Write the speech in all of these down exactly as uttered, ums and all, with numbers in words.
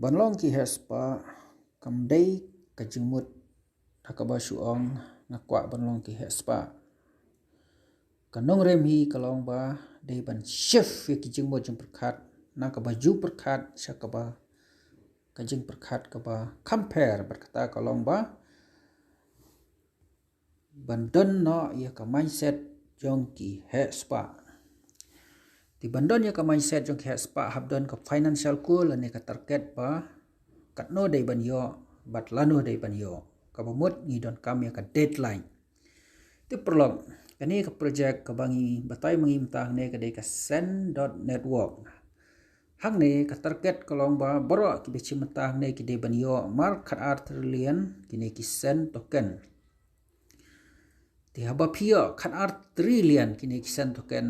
Ban long ki heh spah kam dei ka jingmut ha kaba shu ong nga kwah ban long ki heh spah. Ka nongrim hi ka long ba dei ban shift ïa ki jingmut jingpyrkhat na kaba ju pyrkhat sha kaba ka jingpyrkhat kaba compare bad kata ka long ba ban don noh ïa ka mindset jong ki heh spah. Te ban don ïa ka mindset jong ki heh spah hap don ka financial goal lane ka target ba katno dei ban ïoh bad lano dei ban ïoh. Kaba mut ngi donkam ïa ka deadline. Te paralok, kane ka project kaba ngi batai ma ngi mynta hangne ka dei ka Sen dot network. Hangne ka target ka long ba baroh kiba shim mynta hangne ki dei ban ïoh mar khatar trillion kine ki Sen token. Te haba phi ïoh khatar trillion kine ki Sen token,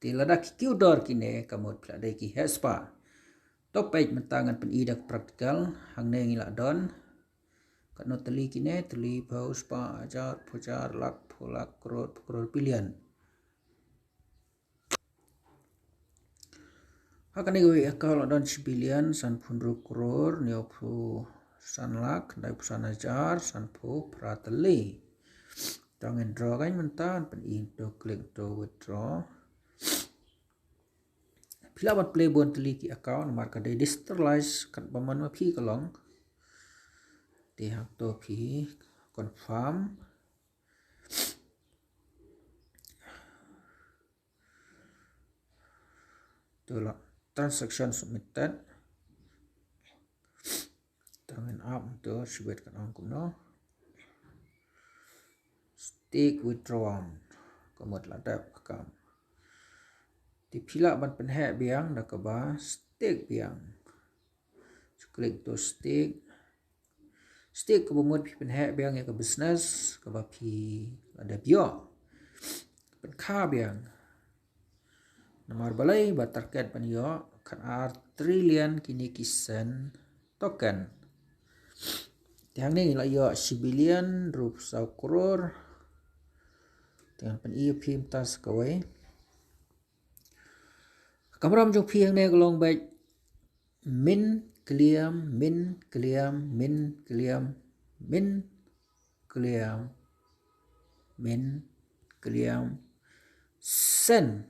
te lada ki kiew dor kine ka mut phi la dei ki heh spah. To peit mynta ngan pyni da ka practical. Hangne ngi la don katno tylli kine, tylli, phew, spah, hajar, phew hajar, lak, phew lak, klur, phew klur, billion. Ha kane kawei account la don shi billion, sanphew hynriew klur, hynñiewphew san lak, khyndaiphew san hajar, sanphew phra tylli. To ngin draw kan mynta, pyni to, click to withdraw. Phi lah ban plie bun tylli ki account namar ka dei decentralized, katba mon ma phi ka long. Te hangto phi confirm. To la transaction submitted. To ngin ap to, shibit kan ong kumno. Stake withdrawn. Ka mut la dep ka kam. Te phi lah ban pynheh biang da kaba stake biang. Ju click to stake. Stake kaba mut phi pynheh biang ïa ka business kaba phi la dep ïoh. Pynkha biang. Namar balei? Ba target ban ïoh khatar trillion kine ki Sen token. Te hangne ngi la ïoh shi billion, hynriewphew saw klur. Te ngan pyni ïa phi mynta sa kawei. Ka kamram jong phi hangne ka long beit min, kylliam, min, kylliam, min, kylliam, min, kylliam, min, kylliam, Sen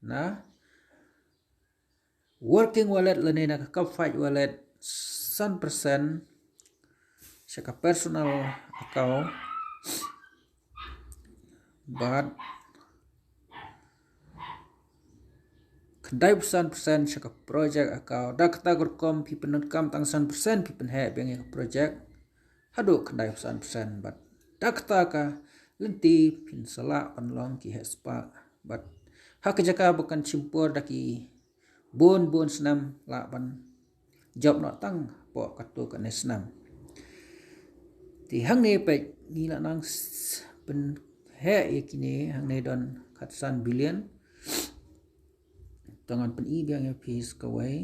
na working wallet lane na ka Cup Fight wallet, san percent sha ka personal account, bad khyndaiphew san percent sha ka project account. Da kata ka rukom phi pyndonkam tang san percent phi pynheh biang ïa ka project haduh khyndaiphew san percent. Bad da kata ka lynti phin sa lah ban long ki heh spah. Bad ha ka jaka ba kan shim por da ki bun bun snem lah ban jop noh tang hapoh katto katne snem. Te hangne peit ngi la nang s-, pynheh ïa kine, hangne don khatsan billion. To ngan pyni biang ïa phi sa kawei.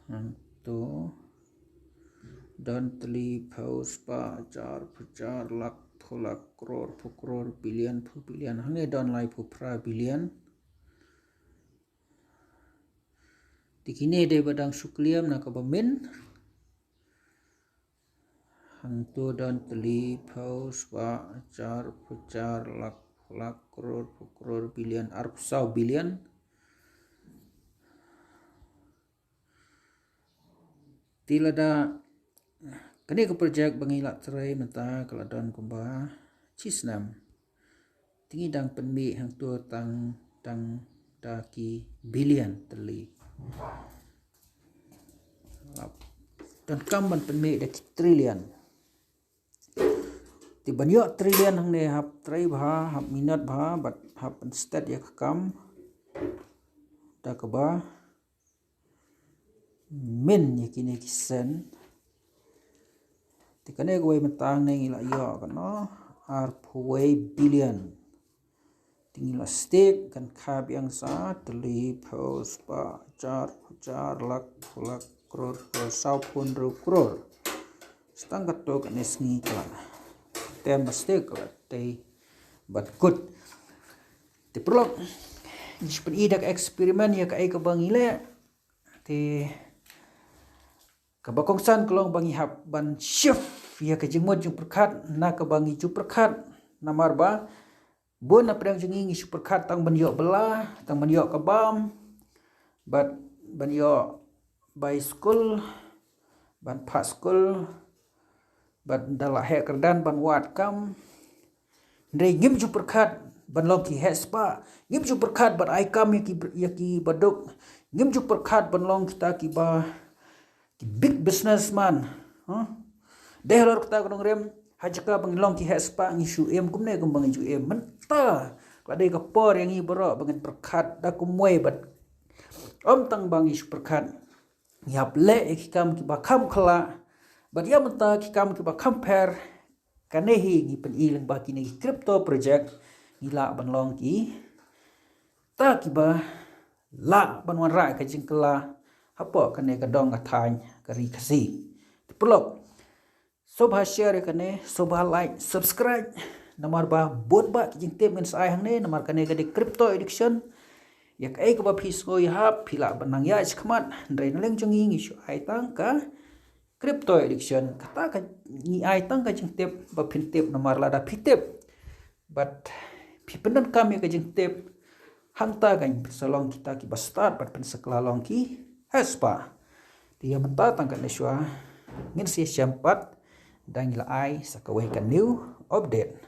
Hangto don tylli, phew, spah, hajar, phew hajar, lak, phew lak, klur, phew klur, billion, phew billion. Hangne don laiphew phra billion. Te kine dei ba dang shu kylliam na kaba min. Hangto don tylli, phew, spah, hajar, phew hajar, lak, phew lak, klur, phew klur, billion, arphew saw billion. Te lada kane ka project ba ngi la trei mynta ka la don kumba shi snem. Te ngi dang pynmih hangto tang, tang da ki billion tylli. Donkam ban pynmih da ki trillion. Te ban ïoh trillion hangne hap trei bha, hap minot bha, bad hap pynstet ïa ka kam da kaba min ïa kine ki sen. Te kane kawei mynta hangne ngi la ïoh katno, arphew wei billion. Te ngi la stake, kan kha biang sa tylli, phew, spah, hajar, phew hajar, lak, phew lak, klur, phew, saw phew hynriew klur. Sa tang katto katne sngi ka la tem ba stake ka la tei bad kut. Te paralok, ngi shu pyni da ka experiment ïa kaei kaba ngi leh. Te kaba kongsan ka long ba ngi hap ban shift ïa ka jingmut jingpyrkhat na kaba ngi ju pyrkhat, namar ba bun na pdeng jong ngi ngi shu pyrkhat tang ban ïoh bylla, tang ban ïoh ka bam, bad ban ïoh bai skul, ban phah skul, bad da la heh kyrdan ban wad kam. Hynrei ngim ju pyrkhat ban long ki heh spah, ngim ju pyrkhat ban ai kam ïa ki, ïa ki baduk, ngim ju pyrkhat ban long kita kiba, ki big businessman. Huh? Dei halor kata ka nongrim, ha jaka ba ngi long ki heh spah ngi shu im kumne kumba ngi ju im. Mynta ka dei ka por ïa ngi baroh ba ngin pyrkhat da kumwei bad ym tang ba ngi shu pyrkhat, ngi hap leh ïa ki kam kiba kham khla. Bad ïa mynta ki kam kiba kham pher, kane hi ngi pyni lyngba kine ki crypto project, ngi lah ban long kita kiba lah ban wanrah ka jingkylla hapoh kane ka dong ka thaiñ ka ri Khasi. Te paralok, sngewbha share ïa kane, sngewbha like, subscribe. Namar ba bun bah ki jingtip ngin sa ai hangne, namar kane ka dei crypto education. Ïa kaei kaba phi sngew ïahap phi lah ban nang ïaid shakhmat, hynrei na liang jong ngi ngi shu ai tang ka crypto education. Kata ka ngi ai tang ka jingtip ba phin tip, namar lada phi tip bad phi pyndonkam ïa ka jingtip, hangta kan phin sa long kita kiba stad bad phin sa kylla long ki heh spah. Te ïa mynta tang katne shuwa, ngin sa ïashem pat da ngi la ai sa kawei ka new update.